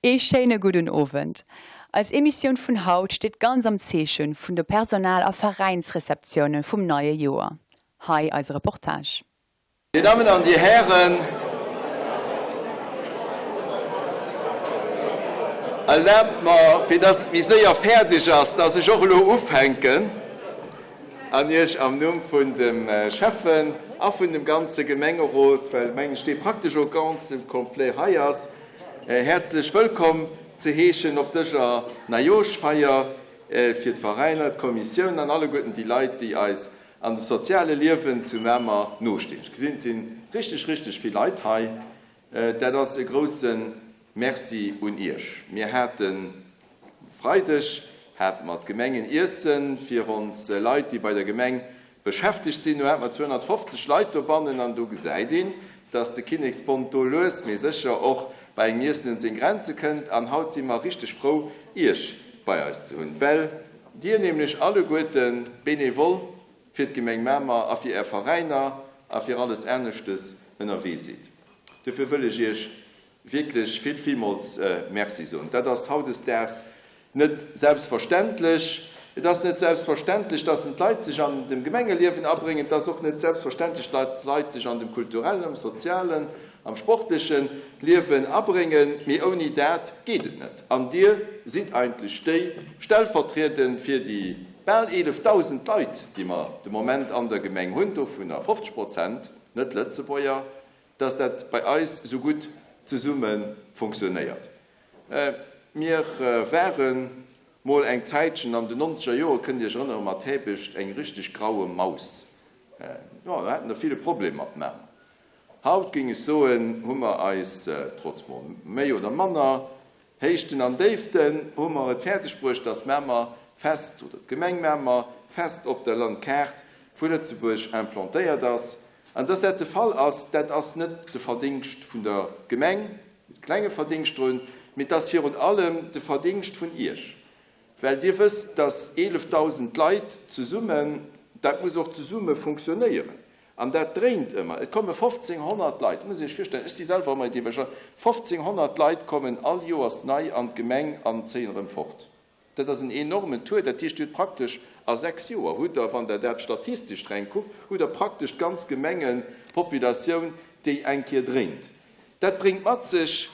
Ee schéine gudden Owend. Eis Emissioun vun haut steet ganz am Zeechen vun de Personal a Veräinsreceptioune vum neie Joer. Hei eise Reportage. Dir Dammen an Dir Hären, erlaabt mer, fir dass et méi séier fäerdeg ass, dass ech och elo ufänken an Iech am Numm vun dem Schäffen a vun dem ganze Gemengerot, well, mengen ech, dee praktesch och ganz complet hei ass, häerzlech wëllkomm ze heeschen op dëser Neijooschfeier fir d'Veräiner, d'Kommissioun an alleguerten déi Leit, déi eis an dem soziale Liewen zu Mamer nostinn. Ech gesinn, et si richteg, richteg vill Leit hei. Dat ass e grouse Merci un Iech. Mir haten e Freideg hate mer d'Gemengen-Iessen fir ons Leit, déi bei der Gemeng beschäftegt sinn. Do hate mer 250 Leit dobannen an do gesäit een, dass de Kinneksbond do lues mee sécher och bei engem Iessen un seng Grenze kënnt. An haut si mer richteg frou, Iech bei eis ze hunn, well Dir nämlech alleguerte bénévol fir d'Gemeng Mamer a fir Är Veräiner a fir alles aneschtes ënnerwee sidd. Dofir wëll ech Iech wierklech vill, villmools Merci soen. Dat ass hautdesdaags net selbstverständlech. Et ass net selbstverständlech, dass d'Leit sech an dem Gemengeliewen abréngen. Et ass och net selbstverständlech, dass d'Leit sech an dem kulturellen, am sozialen, am sportleche Liewen abréngen. Mee ouni dat geet et net. An Dir sidd eigentlech déi, stellvertriedend fir déi bal 11.000 Leit, déi mer de Moment an der Gemeng hunn, dovunner 50 Prozent net Lëtzebuerger, dass dat bei eis esou gutt zesumme funktionéiert. Mir ware mol eng Zäitchen an den nonzeger Jore, kënnt Dir Iech erënneren, mat Häbecht eng richteg graue Maus. Jo, do haten der vill e Problem mat Mamer. Haut, géing ech soen, hu mer eis, trotz mol méi oder manner Héichten an Déiften, hu mer et fäerdeg bruecht, dass Mamer fest, oder d'Gemeng Mamer fest op der Landkaart vu Lëtzebuerg implantéiert ass. An dass dat de Fall ass, dat ass net de Verdingscht vun der Gemeng, e klenge Verdingscht drun, mee et ass virun allem de Verdingscht vun Iech, well Dir wësst, dass 11.000 Leit zesummen, dat muss och zesumme funktionéieren. An dat dréint ëmmer. Et komme 1.500 Leit, muss Iech virstellen, ech si selwer ëmmer iwwerrascht, 1.500 Leit kommen all Joers nei an d'Gemeng an zéien erëm fort. Dat ass en enormen Tour. Dat heescht, Dir hutt praktesch a sechs Joer, hutt Der, wann Der dat statistesch reng kuckt, hutt Der praktesch d'ganz Gemengepopulatioun, déi eng Kéier dréint. Dat bréngt mat sech,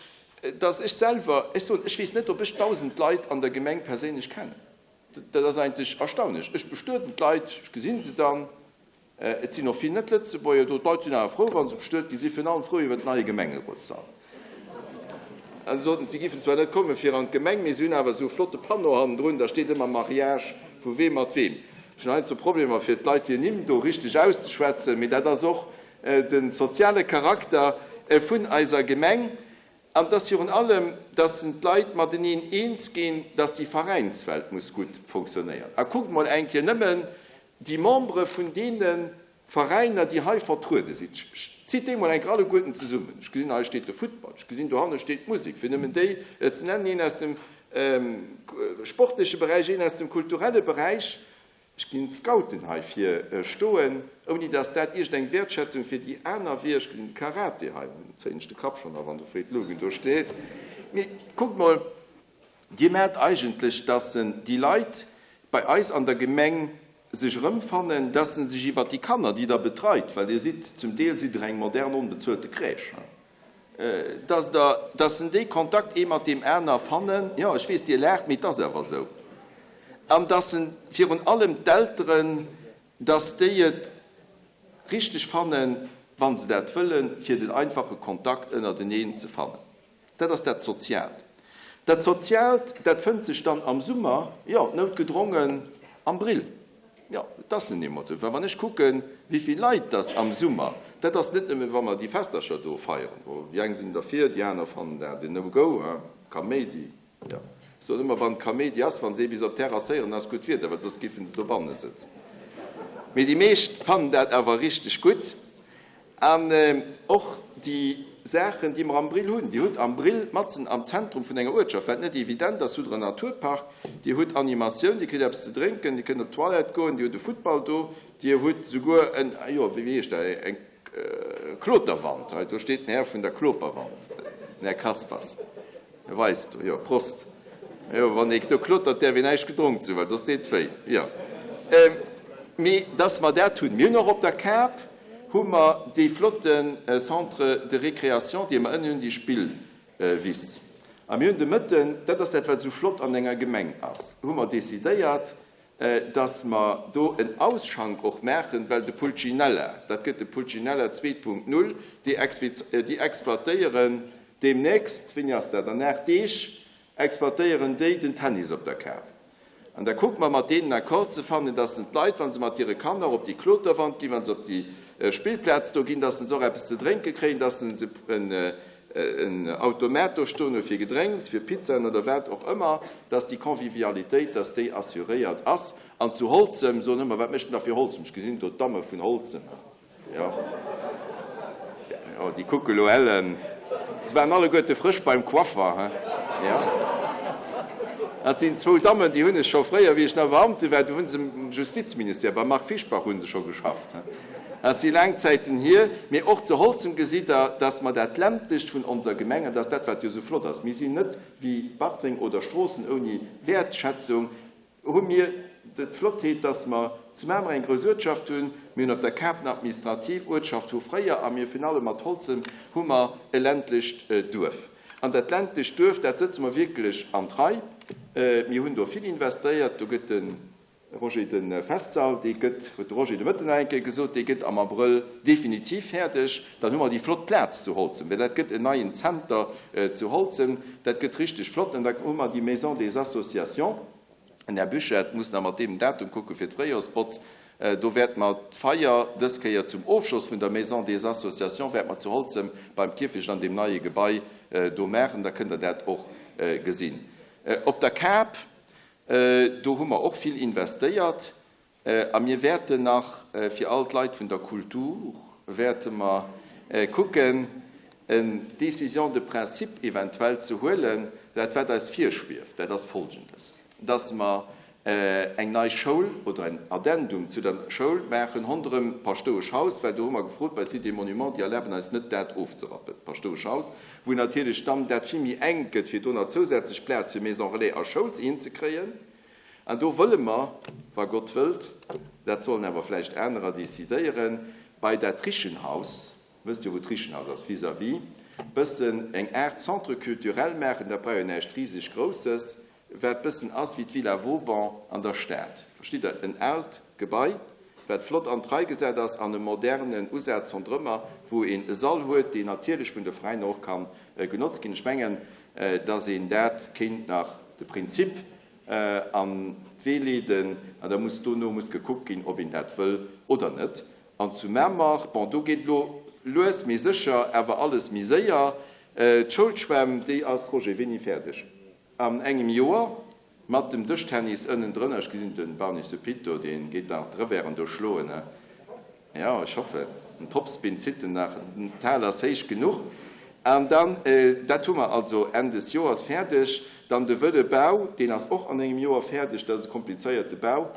dass ech selwer, ech soen, ech weess net, ob ech 1.000 Leit an der Gemeng perséinlech kennen. Dat ass eigentlech erstaunlech. Ech bestueden d'Leit, ech gesi se dann. Et sinn och vill Net-Lëtzebuerger do. D'Leit sinn awer frou, wa se bestuet ginn. Si virun allem frou iwwer den neie Gemengerotssall. A se soten, si giffen zwar net komme fir an d'Gemeng, mee se hunn awer esou e flotte Panneau hannendrun, da steet ëmmer Mariage vu weem mat weem. Ech hunn heiansdo Problemer, fir d'Leit hir Nimm do richteg auszeschwätzen, mee dat ass och de soziale Charakter vun eiser Gemeng. An et ass virun allem, dass d'Leit mateneen eens ginn, dass déi Veräinswelt muss gutt funktionéieren. A kuckt mol eng Kéier nëmmen déi Membere vun deene Veräiner, déi hei vertruede sinn. Zitt déi mol eng Kéier alleguerten zesummen. Ech gesinn, hei steet de Futtball, ech gesinn, dohanne steet d'Musek, fir nëmmen déi ze nennen, een aus dem sportleche Beräich, een aus dem kulturelle Beräich. Ech ginn d'Scouten hei vir stoen, ouni dass dat iergendeng Wäertschätzung fir déi aner wier. Ech gesinn de Karate hei, do zéien ech de Kapp schonn a wann de Fred Lugen do steet. Mee kuckt mol, Dir maacht eigentlech, dass déi Leit bei eis an der Gemeng sech erëmfannen, dass se sech iwwert déi Kanner, déi Der betreit, well Dir sidd, zum Deel sidd Der eng modern onbezuelte Crèche, dass Der, dass en dee Kontakt ee mat deem aner fannen, jo, ech weess, Dir laacht, mee et ass awer esou, an dass en virun allem d'Elteren, dass déi et richteg fannen, wa se dat wëllen, fir den einfache Kontakt ënnerteneen ze fannen. Dat ass dat Soziaalt. Dat Soziaalt, dat fënnt sech dann am Summer, jo, noutgedrongen am Brill. Jo, et ass nun eemol esou. Well wann ech kucken, wéi vill Leit dass am Summer, dat ass net nëmme wa mer déi Festercher do feieren, wou déi eng sinn derfir, déi aner fannen dat en No-Go, hein, Kaméidi, jo. Ech soen ëmmer, wann Kaméidi ass, wa se ee bis op d'Terrass héieren, ass gutt Wieder, well soss géife se dobanne sëtzen. Mee déi meescht fannen dat awer richteg gutt. An och déi Saachen, déi mer am Brill hunn. Dir hutt am Brill, matzen am Zentrum vun enger Uertschaft, wat net evident ass, hutt Der en Naturpark, Dir hutt Animatioun, Dir kritt eppes ze drénken, Dir kënnt op d'Toilette goen, Dir hutt e Futtball do, Dir hutt souguer en, jo, wéi heescht dat, eng Kloterwand. Hei, do steet den Här vun der Kloperwand, den Här Kaspers. Weist do, jo, Prost. Jo, wann ee do klotert, däerf een näischt gedronk ze hunn, well soss deet et wéi. Jo. Mee dass mer dat hunn. Mir hunn och op der Kap hu mer dee flotte Centre de récréation, dee mer ënnen hunn, déi Spillwiss. A mir hunn de Mëtten, dat ass dat, wat esou flott an enger Gemeng ass, hu mer decidéiert, dass mer do en Ausschank och maachen, well de Pulcinella, dat gëtt de Pulcinella 2.0, déi exploitéieren deemnächst, wéini ass dat, an 8 Deeg exploitéieren déi den Tennis op der Kap. An da kucke mer mat deenen en Accord ze fannen, dass den d'Leit, wa se mat hire Kanner op déi Kloterwand ginn, wa se op déi Spillplaz do ginn, dass se och eppes ze drénke kréien, dass se en en Automat do stoen hu fir Gedrénks, fir Pizzaen oder wat och ëmmer, dass déi Convivialitéit, dass déi assuréiert ass. An zu Holzem soen ëmmer, wat mécht en da fir Holzem? Ech gesinn do d'Damme vun Holzem, jo, jo, déi kucke lo ellen. Se waren alleguerte frësch beim Coiffer, he, jo. Dat sinn zwou Dammen, déi hunn ech scho fréier, wéi ech nach Beamte war, do hu se am Justizministère, beim Marc Fischbach hu se scho geschafft, he. Dat si laang Zäiten hier. Mee och zu Holzem gesitt Der, dass mer dat Ländlecht vun onser Gemeng, an dat ass dat, wat jo esou flott ass, mir sinn net wéi Bartreng oder Stroossen ouni Wäertschätzung, hu mir d'Flottheet, dass mer zu Mamer eng grouss Uertschaft hunn, mir hunn op der Kap eng administrativ Uertschaft vu fréier a mir virun allem mat Holzem hu mer e ländlecht Duerf. An dat ländlecht Duerf, dat sëtze mer wierklech an d'Rei. Mir hunn do vill investéiert. Do gëtt de Roger, de Festsall, dee gëtt, huet de Roger de Mëtten nach eng Kéier gesot, dee gëtt am Abrëll definitiv fäerdeg. Dann hu mer déi flott Plaz zu Holzem, well dat gëtt en neien Zenter zu Holzem, dat gëtt richteg flott. An da hu mer déi Maison des Associations. Den Här Buchette muss nach mat deem Datum kucke fir d'Fréijorsbotz. Do wäerte mer d'Feier dës Kéier zum Ofschloss vun der Maison des Associations wäerte mer zu Holzem beim Kierfecht an deem neie Gebai do maachen. Da kënnt Der dat och gesinn. Op der Kap Do hu mer och vill investéiert a mir wäerten nach fir all d'Leit vun der Kultur wäerte mer kucken, en Décision de principe eventuell ze huelen. Dat wat eis virschwieft, dat ass Folgendes, dass mer eng nei Schoul oder en Addendum zu der Schoul maachen ronderëm d'Paschtouesch Haus, well do hu mer gefrot bei Sites et Monuments, déi erlaben eis net dat ofzerappen, d'Paschtouesch Haus, wou natierlech dann dat vill méi enk gëtt, fir do nach zousätzlech Plaz fir Maison relais a Schoul hinzekréien. An do wëlle mer, wa Gott wëllt, dat sollen awer vläicht anerer decidéieren, bei dat Richenhaus, wësst jo wou d'Richenhaus ass, vis-à-vis, bëssen eng Aart Centre culturel maachen, dat brauch jo näischt riseg Grousses, wat bëssen ass wéi d'Villa Vauban an der Stad, verstitt Der, en aalt Gebai, wat flott an d'Rei gesat ass an e modernen Usaz ronderëmmer, wou een e Sall huet, deen natierlech vun de Veräiner och ka genotzt ginn. Ech mengen, dass een dat kéint nach de Prinzip an d'Wee leeden an da muss dono muss gekuckt ginn, ob een dat wëll oder net. An zu Mamer, bon, do geet elo lues mee sécher awer alles méi séier. D'Schoulschwämm, déi ass, Roger, wéini fäerdeg? An engem Joer, mat dem Dëschtennis ënnendrënner, ech gesinn den Barney Supito, deen geet nach d'Reversen do schloen, he? Jo, ech hoffen, den Topspin zitt en nach, d'Hal ass héich genuch. An dann, dat hu mer also Enn des Joers fäerdeg. Dann de wëlle Bau, deen ass och an engem Joer fäerdeg, dat ass e komplizéierte Bau.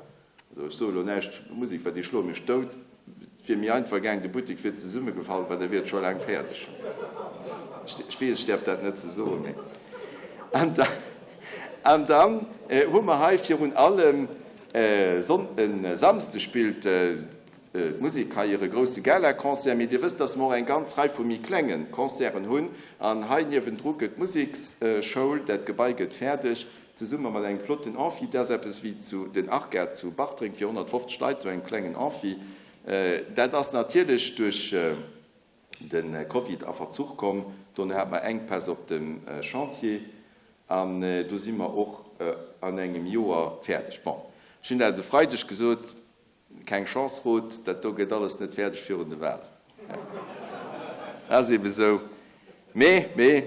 Also ech soe lo näischt vun der Musek, well déi schloe mech dout. Et wier méi einfach gaang, de Buttek wier zesummegefall, well da wier et scho laang fäerdeg. Ech weess, ech däerf dat net ze soen, mee. An da, an dann hu mer hei virun allem e Samsde spillt d'Musek hei hire grousse Galaconcert, mee Dir wësst, dass mer och eng ganz Rei vu méi klenge Concerten hunn. An hei niewendru gëtt d'Museksschoul, dat Gebai gëtt fäerdeg. Zesumme mat engem flotten Amphi, dat ass eppes wéi zu den Arcade zu Bartreng fir 150 Leit, sou engem klengen Amphi. Dat ass natierlech duerch de Covid a Verzuch komm. Dono hate mer Enkpäss op dem Chantier an do si mer och an engem Joer fäerdeg. Bon, ech hunn dat e Freideg gesot, Keng Chance Ruth, dat do gëtt alles net fäerdeg virun de Wahlen. Ass eben esou. Mee, mee,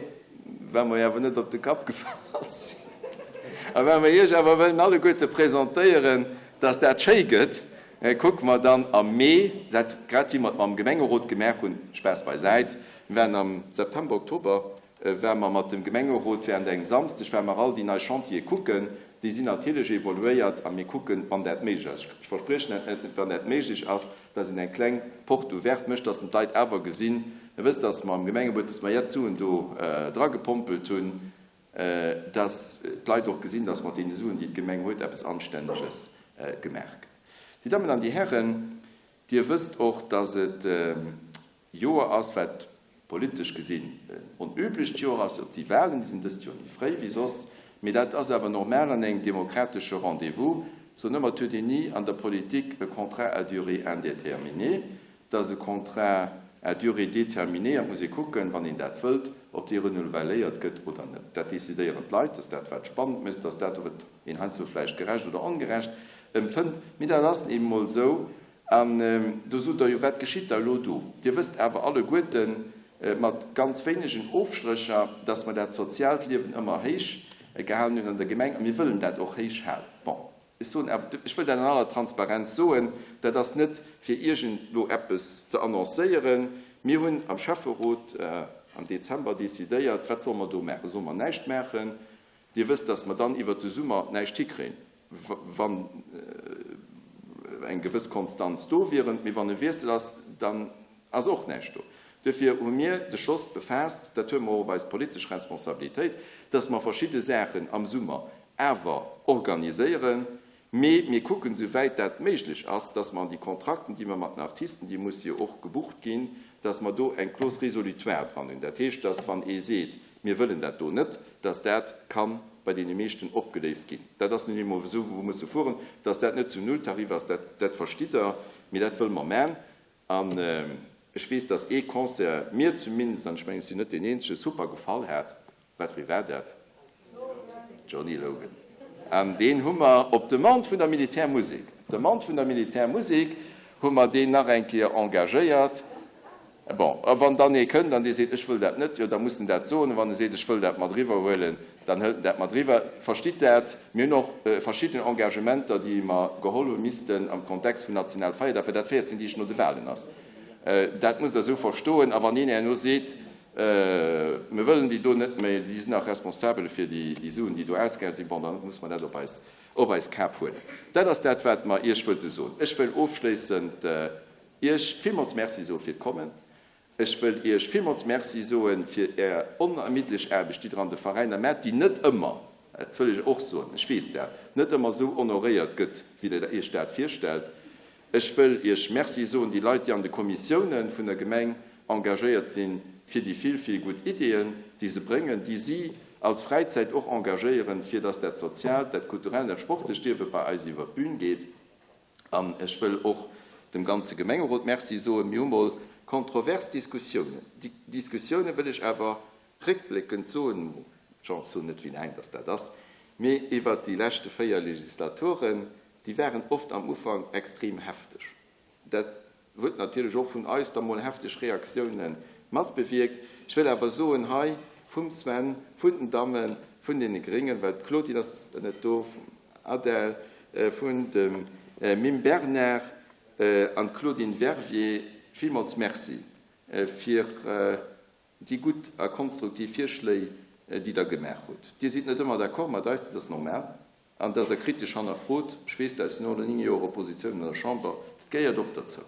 well mer jo awer net op de Kapp gefall sinn a well mer Iech awer wëllen alleguerte presentéieren, dass dat schéi gëtt, kucke mer dann am Mee, dat grad wéi mer et mam Gemengerot gemaach hunn, Spaass beisäit, mir waren am September, Oktober Ware mer mat dem Gemengerot während engem Samsdeg, ware mer all déi nei Chantiere kucken. Déi sinn natierlech evoluéiert a mir kucken, wann dat méiglech ass, ech verspriechen dat net, wann dat méiglech ass, dass een eng kleng Porte ouverte mécht, dass en d'Leit awer gesinn. Der wësst, dass mer am Gemengebuet, dass mer jett Suen do dragepompelt hunn. Dass d'Leit och gesinn, dass mat deene Suen, déi d'Gemeng huet, eppes Anstänneges gemaach gëtt. Dir Dammen an Dir Hären, Dir wësst och, dass et e Joer ass, wat politesch gesinn en onüblecht Joer ass. Et si Wahlen, déi sinn dëst Joer méi fréi wéi soss, mee dat ass awer normal an engem demokratesche Rendez-vous. Soen ëmmer, et huet een ni an der Politik e Contrat à durée indéterminée. Et ass e Contrat à durée déterminée an et muss ee kucken, wann een dat wëllt, ob dee renouvelléiert gëtt oder net. Dat decidéieren d'Leit, dat ass dat, wat spannend mécht, dat ass dat, wat een heiansdo vläicht gerecht oder ongerecht empfënnt, mee dat ass eben emol esou. An do sot Der jo, wat geschitt da elo do? Dir wësst awer alleguerten, mat ganz wéinegen Ofstrécher, dass mer dat soziaalt Liewen ëmmer héich gehalen hunn an der Gemeng a mir wëllen dat och héich halen. Bon, ech soen awer, ech wëll dat an aller Transparenz soen, dat ass net fir iergend elo eppes ze annoncéieren. Mir hunn am Schäfferot am Dezember decidéiert, wat solle mer do maachen? Solle mer näischt maachen? Dir wësst, dass mer dann iwwert de Summer näischt hikréien, wann eng gewëss Konstanz do wier. Mee wann e Wiessel ass, dann ass och näischt do. Duerfir hu mir de Schloss befaasst, dat huele mer och op eis politesch Responsabilitéit, dass mer verschidde Saachen am Summer awer organiséieren, Mee mir kucken, souwäit dat méiglech ass, dass mer an déi Kontrakten, déi mer mat den Artisten, déi musse jo och gebucht ginn, dass mer do eng Clause résolutoire dran hunn. Dat heescht, dass wann ee seet, mir wëllen dat do net, dass dat ka bei deene meeschten opgeléist ginn. Dat ass nun eemol esou, wou mer musse fueren. Dass dat net zum Nulltarif ass, dat, dat verstitt Der, mee dat wëlle mer man. An ech weess, dass ee Concert mir zumindest, an ech mengen, ech sinn net deen Eenzegen, super gefall hat. Wat, wee war dat? Johnny Logan. An deen hu mer op Demande vun der Militärmusek, op Demande vun der Militärmusek hu mer deen nach eng Kéier engagéiert. Bon, a wann dann ee kënnt an dee seet, ech wëll dat net, jo da muss en dat soen. A wann e seet, ech wëll dat mat eriwwerhuelen, dann hëlt en dat mat eriwwer. Verstitt dat? Mir hunn och verschidden Engagementer, déi mer geholl hu missten am Kontext vun Nationalfeierdag, well dat 14 Deeg no de Wahlen ass. Dat musst Der esou verstoen. A wann een herno seet, Mir wëllen déi do net méi, déi sinn nach responsabel fir déi Suen, déi do ausgaange sinn, bon, da muss mer dat op eis, op eis Kap huelen. Dat ass dat, wat mer Iech wëlte soen. Ech wëll ofschléissend Iech villmools Merci soe fir d'Kommen. Ech wëll Iech villmools Merci soe fir Är onermiddlech Aarbecht, déi Der an de Veräiner maacht, déi net ëmmer, dat wëll ech och soen, ech weess dat, net ëmmer esou honoréiert gëtt, wéi Der Iech dat virstellt. Ech wëll Iech Merci soen, déi Leit, déi an de Kommissiounen vun der Gemeng engagéiert sinn, fir déi vill, vill gutt Ideeën, déi se bréngen, déi si als Fräizäit och engagéieren, fir dass dat soziaalt, dat kulturellt an dat sportlecht Liewe bei eis iwwert d'Bühn geet. An ech wëll och dem ganze Gemengerot Merci soen. Mir hu mol kontrovers Diskussiounen. Déi Diskussiounen wëll ech awer réckbléckend soen, Jean, ech soen net, wéi laang dass dat ass, mee iwwert déi leschte 4 Legislaturen, Déi waren oft am Ufank extrem hefteg. Dat huet natierlech och vun eis da mol hefteg Reaktioune matbewierkt. Ech wëll awer soen, hei vum Sven, vun den Dammen, vun deene Gréngen, well d'Claudine ass net do, vum Adèle, vun dem Mim Bernard an d'Claudine Verviers, villmools Merci fir déi gutt a konstruktiv Virschléi, déi Der gemaach hutt. Dir sidd net ëmmer d'accord mat eis, dat ass normal, an dass Der kritesch hannerfrot, ech weess dat, ech sinn och elo 9 Joer Oppositioun an der Chamber, dat gehéiert och derzou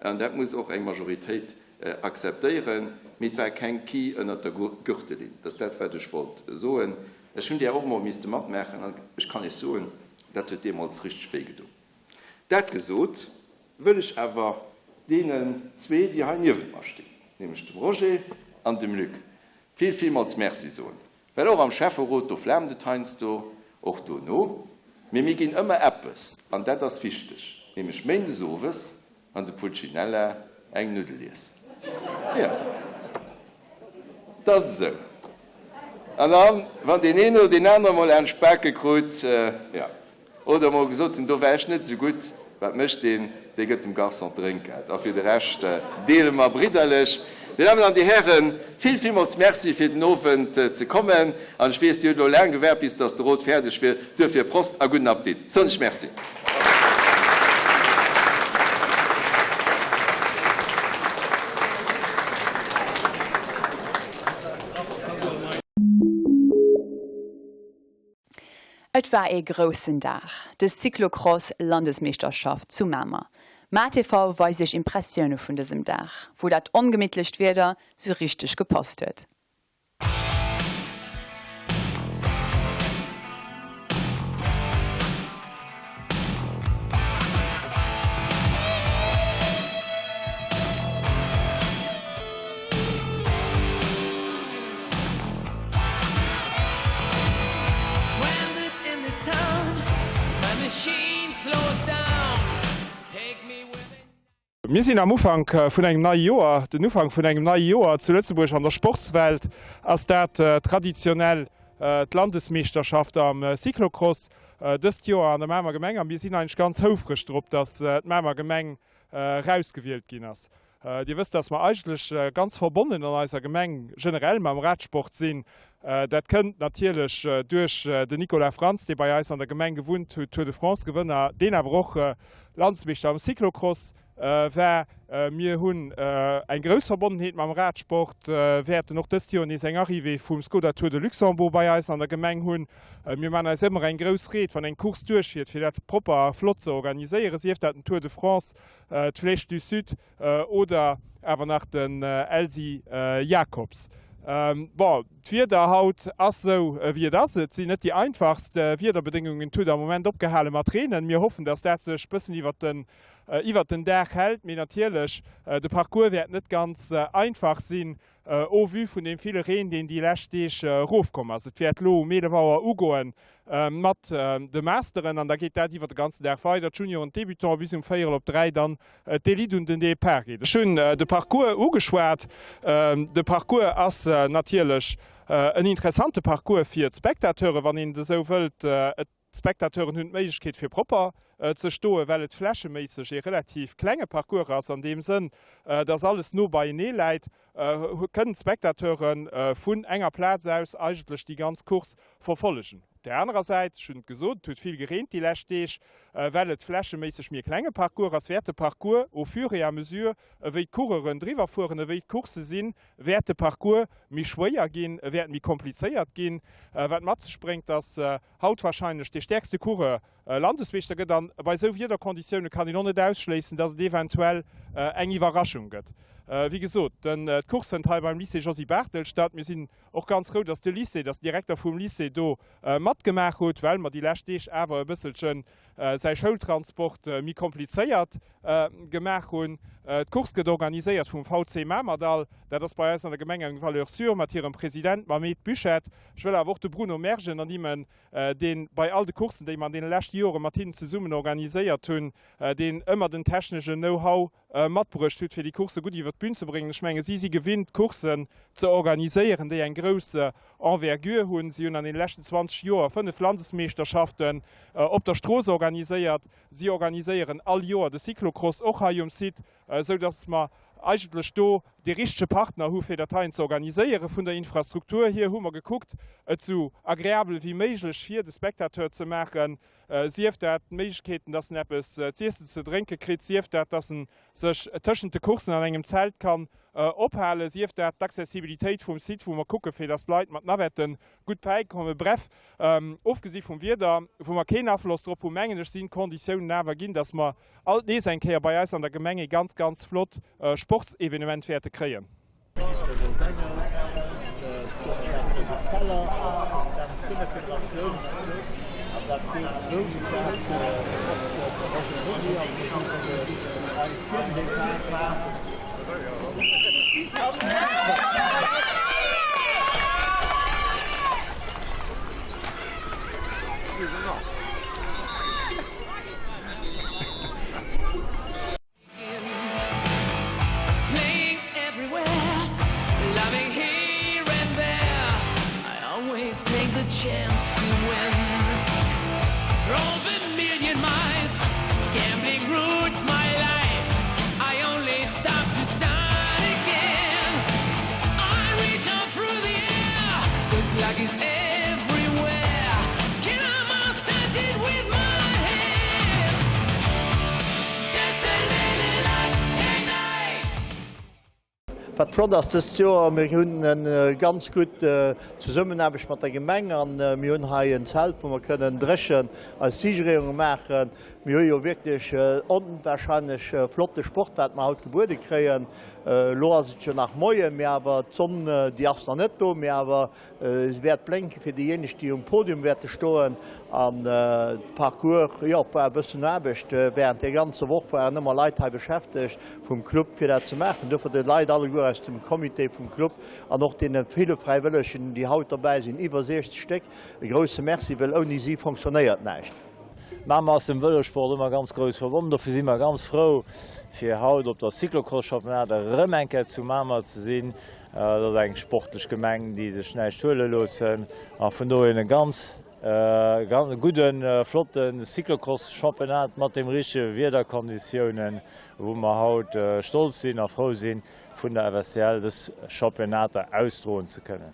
an dat muss och eng Majoritéit akzeptéieren. Mee et war keng Ki ënnert der Gürtellinn, dat ass dat, wat ech wollt soen. Ech hunn där och emol misste matmaachen an ech kann Iech soen, dat huet deemools richteg wéigedoen. Dat gesot, wëll ech awer deenen zwee, déi hei niewent mer stinn, nämlech dem Roger an dem Luc, vill, villmools Merci soen, well och am Schäfferot, do flaamt et heiansdo, och dono, mee mir ginn ëmmer eppes, an dat ass wichteg, nämlech méindes owes an de Pulcinella eng Nuddel iessen. Jo, 't ass esou. An dann, wann deen een oder deen anere mol eng Spake krut, jo. Oder emol gesot hunn, do war ech net esou gutt, wat mécht deen? Dee gëtt dem Garçon d'Drénkgeld a fir de Rescht deele mer bridderlech. Dir Dammen an Dir Hären, vill, villmools Merci fir den Owend ze kommen an ech weess, Dir hutt elo laang gewaart bis dass de Rot fäerdeg wier, duerfir Prost a gudden Appetit. Soen ech Merci. Et war ee groussen Dag, de Cyclocross Landesmeeschterschaft zu Mamer. MaTV weist iech Impressioune vun dësem Dag, wou dat ongemittlecht Wieder sou richteg gepasst huet. sinn am Ufank vun engem neie Joer. Den Ufank vun engem neie Joer zu Lëtzebuerg an der Sportswelt ass dat traditionell d'Landesmeeschterschaft am Cyclocross, dëst Joer an der Mamer Gemeng. A mir sinn eigentlech ganz houfreg drop, datt d'Mamer Gemeng erausgewielt ginn ass. Dir wësst, dass mer eigentlech ganz verbonnen an eiser Gemeng generell mam Radsport sinn. Dat kënnt natierlech duerch den Nicolas Frantz, dee bei eis an der Gemeng gewunnt huet, Tour de France Gewënner, deen awer och Landsmeeschter am Cyclocross war. Mir hunn eng grouss Verbonnenheet mam Radsport, wäerten och dëst Joer nees eng Arrivée vum Skoda Tour de Luxembourg bei eis an der Gemeng hunn. Mir maachen eis ëmmer eng grouss Freed, wann eng Course duerchfiert, fir dat propper a flott ze organiséieren, sief dat den Tour de France, d'Flèche du Sud oder awer nach den Elsy Jacobs. Bon, d'Wieder haut ass sou wéi et ass. Et sinn net déi einfachst Wiederbedéngungen. Et huet am Moment opgehale mat reenen. Mir hoffen, dass dat sech bëssen iwwert den iwwert den Dag hält. Mee natierlech, de Parcours wäert net ganz einfach sinn. Au vu vun deem ville Reen, deen déi lescht Deeg erofkomm ass. Et wäert elo um 11 Auer ugoen mat de Masteren an da geet dat iwwer de ganzen Dag weider, d'Junioren, d'Débutants, bis um véierel op 3 dann d'Elite un den Depart geet. Ech hunn de Parcours ugeschwat. De Parcours ass natierlech en interessante Parcours fir d'Spectateuren, wann een et esou wëllt. Et D'Spectateuren hunn d'Méiglechkeet fir propper ze stoen, well et flächeméisseg ee relativ klenge Parcours ass. An deem Sënn, dass alles no beienee läit, kënnen d'Spectateure vun enger Plaz aus eigentlech déi ganz Course verfollegen. Op där anerer Säit, ech hunn et gesot, et huet vill gereent déi lescht Deeg, well et flächeméisseg méi e klenge Parcours ass, wäert de Parcours au fur et à mesure, ewéi d'Coureuren driwwer fueren, ewéi d'Coursse sinn, wäert de Parcours méi schwéier ginn, e wäert méi komplizéiert ginn, wat mat sech bréngt, dass haut warscheinlech dee stäerkste Coureur Landesmeeschter gëtt. An bei esou Wiederkonditioune kann een och net ausschléissen, dass et eventuell eng Iwwerraschung gëtt. Wéi gesot, d'Course fënnt hei beim Lycée Josy Barthel statt. Mir sinn och ganz frou, dass de Lycée, dass den Direkter vum Lycée do matgemaach huet, well mer déi lescht Deeg awer e bësselchen säi Schoultransport méi komplizéiert gemaach hunn. D'Course gëtt organiséiert vum VC Mamerdall. Dat ass bei eis an der Gemeng eng Valeur sûre mat hirem President, mam Ed Buchette. Ech wëll awer och de Bruno Mergen ernimmen, dee bei all de Courssen, déi mer an deene leschte Jore mat hinnen zesummen organiséiert hunn, deen ëmmer den technegen Know-how matbruecht hutt, fir déi Coursse gutt iwwer d'Bün ze bréngen. Ech menge si si gewinnt, Courssen ze organiséieren, déi eng grouss Envergure hunn. Si hunn an deene leschten 20 Joer 5 Landesmeeschterschaften op der Strooss organiséiert. Si organiséieren all Joer de Cyclocross, och hei um Site, esou datt mer eigentlech do dee richtege Partner hu fir dat heien ze organiséieren. Vun der Infrastruktur hier hu mer gekuckt, et esou agreabel wéi méiglech fir de Spectateur ze maachen. Sief dat d'Méiglechkeeten, dass en eppes z'iessen, ze drénke kritt, sief dat, dass en sech tëschent de Courssen an engem Zelt kann ophalen, sief dat d'Accessibilitéit vum Site, wou mer kucke fir dass d'Leit mat Navette gutt bäikommen. Bref, ofgesi vum Wieder, wou mer keen Afloss drop hunn, mengen ech, sinn d'Konditiounen awer ginn, dass mer alt nees eng Kéier bei eis an der Gemeng ee ganz, ganz flott Sportsevenement wäerte kréien. Wat flott ass dëst Joer, mir hunn e ganz gutt Zesummenaarbecht mat der Gemeng an mir hunn hei en Zelt, wou mer kënnen dréchen eis Siegerehrunge maachen. Mir hu jo wierklech onwahrscheinlech flotte Sport, wat mer haut gebuede kréien. Elo ass et jo nach Moien, mee awer d'Sonn, déi ass nach net do, mee awer Se wäert blénke fir déijéineg, déi um Podium wäerte stoen. An de Parcours, jo, et war e bëssen Aarbecht. Wärend der ganzer Woch waren ëmmer Leit hei beschäftegt vum Club, fir dat ze maachen. Duerfir de Leit alleguer aus dem Comité vum Club an och deene ville Fräiwëllegen, déi haut derbäi sinn, iwwer 60 Stéck, e grousse Merci, well ouni si fonctionnéiert näischt. Mamer ass dem Vëlosport ëmmer ganz grouss verbonnen, dofir si mer ganz frou fir haut op der Cyclocross-Championnat erëm eng Kéier zu Mamer ze sinn. Et ass eng sportlech Gemeng, déi sech näischt huele loossen a vun dohin e ganz gudden, flotte Cyclocross-Championnat mat dem richtege Wiederkonditiounen, wou mer haut stolz sinn a frou sinn, vun der FSCL dës Championnater ausdroen ze kënnen.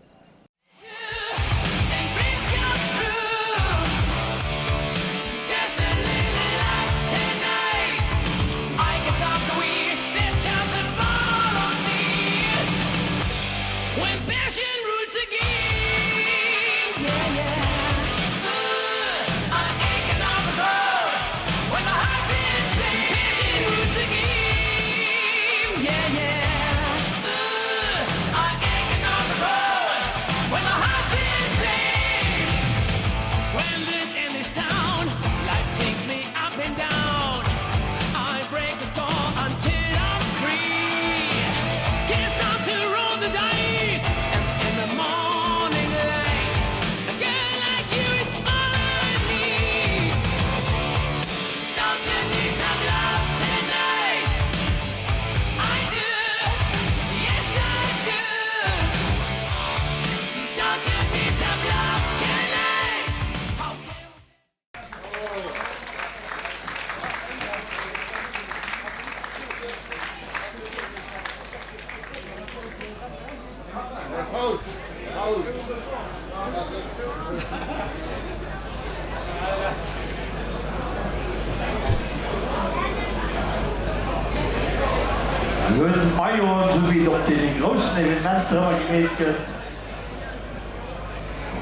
Mir hunn Mailloten, esou wéi et op deene groussen Evenementer ëmmer gemeet gëtt.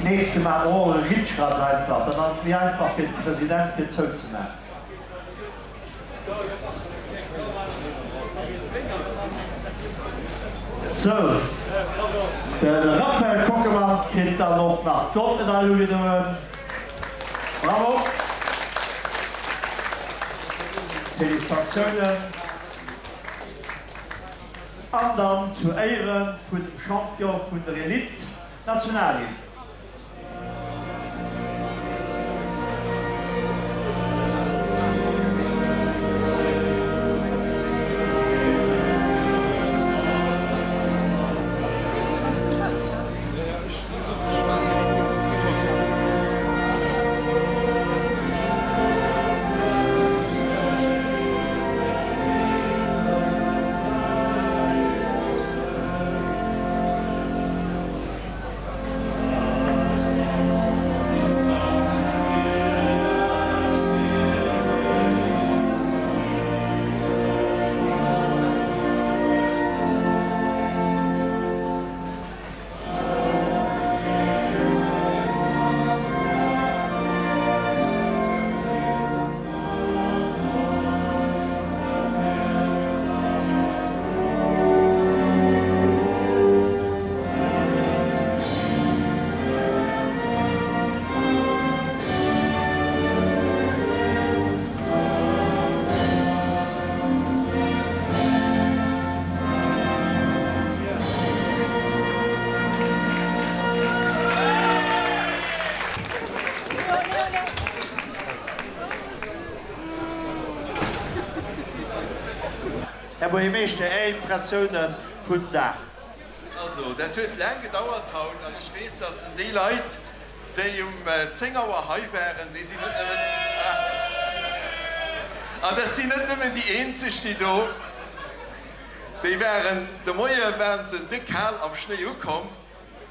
Nächste maache mer och e Ritschrad einfach, dann ass et méi einfach fir de President fir zouzemaachen. Sou, de Raphaël Kockemann kritt dann och nach d'Goldmedail ugedoen. Bravo! Félicitatiounen! An dann zu Éiere vun dem Champion vun der Elite, d'Nationalhymn. Här Buergermeeschter, Är Impressiounen vun Dag? Also, dat huet laang gedauert haut an ech weess, dass déi Leit, déi um 10 Auer hei waren, déi sinn net nëmmen, an dat sinn net nëmmen déi eenzeg, déi do, déi waren, de Moie waren se déck kal am Schnéi ukomm,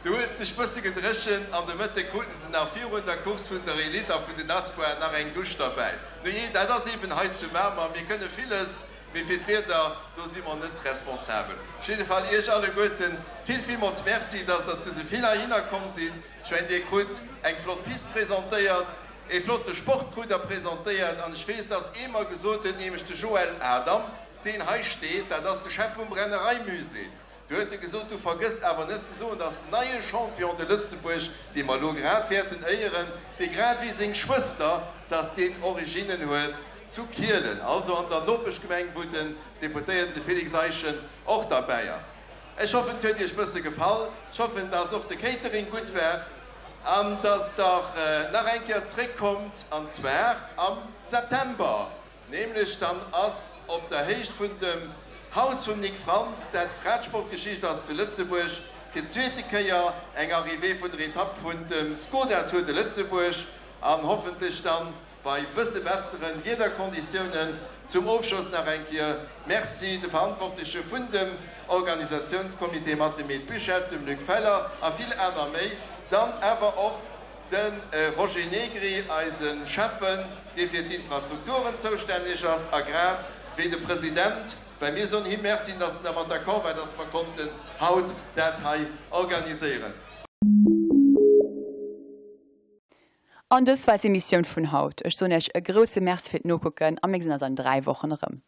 do huet et sech bësse gedréchent an de Mëtte kruten se nach virun der Course vun der Elite a vun den Espoiren nach eng Dusch derbäi. Nujee, dat ass eeben hei zu Mamer, mir kënne villes, mee fir d'Wieder, do si mer net responsabel. Op jidde Fall Iech alleguerten vill, villmools Merci, dass Der zu esou vill heihinner komm sidd. Ech mengen, Dir krut eng flott Pist presentéiert, ee flotte Sport krut Der presentéiert an ech weess, dass ee mer gesot huet, nämlech de Joël Adam, deen hei steet, dat ass de Chef vum Brennereimusée, Du huet e gesot, du vergëss awer net ze soen, dass den neie Champion de Lëtzebuerg, dee mer elo grad wäerten éieren, dee grad wéi seng Schwëster, dass deen Originnen huet zu Kielen, also an der Nopeschgemeng, wou den Deputéierten, de Félix Eischen, och derbäi ass. Ech hoffen, et huet Iech bësse gefall. Ech hoffen, dass och de Catering gutt war. An dass Der nach eng Kéier zréckkommt, an zwar am September. Nämlech dann ass op der Héicht vun dem Haus vum Nic Frantz, dat d'Radsportgeschicht ass zu Lëtzebuerg, fir d'zweete Kéier eng Arrivée vun der Etapp vun dem Skoda Tour de Lëtzebuerg an hoffentlech dann bei bësse besseren Wiederkonditiounen. Zum Ofschloss nach eng Kéier Merci de Verantwortleche vun dem Organisatiounscomité mat dem Ed Buchette, dem Luc Feller a vill aner méi, dann awer och de Roger Negri, eise Schäffen, dee fir d'Infrastrukturen zoustänneg ass, a grad wéi de President, well mir soen him Merci, dass en dermat d'accord war, dass mer konnten haut dat hei organiséieren. An dës war eis Emissioun vun haut. Ech soen Iech e grousse Merci fir d'Nokucken a mir gesinn eis an 3 Wochen erëm.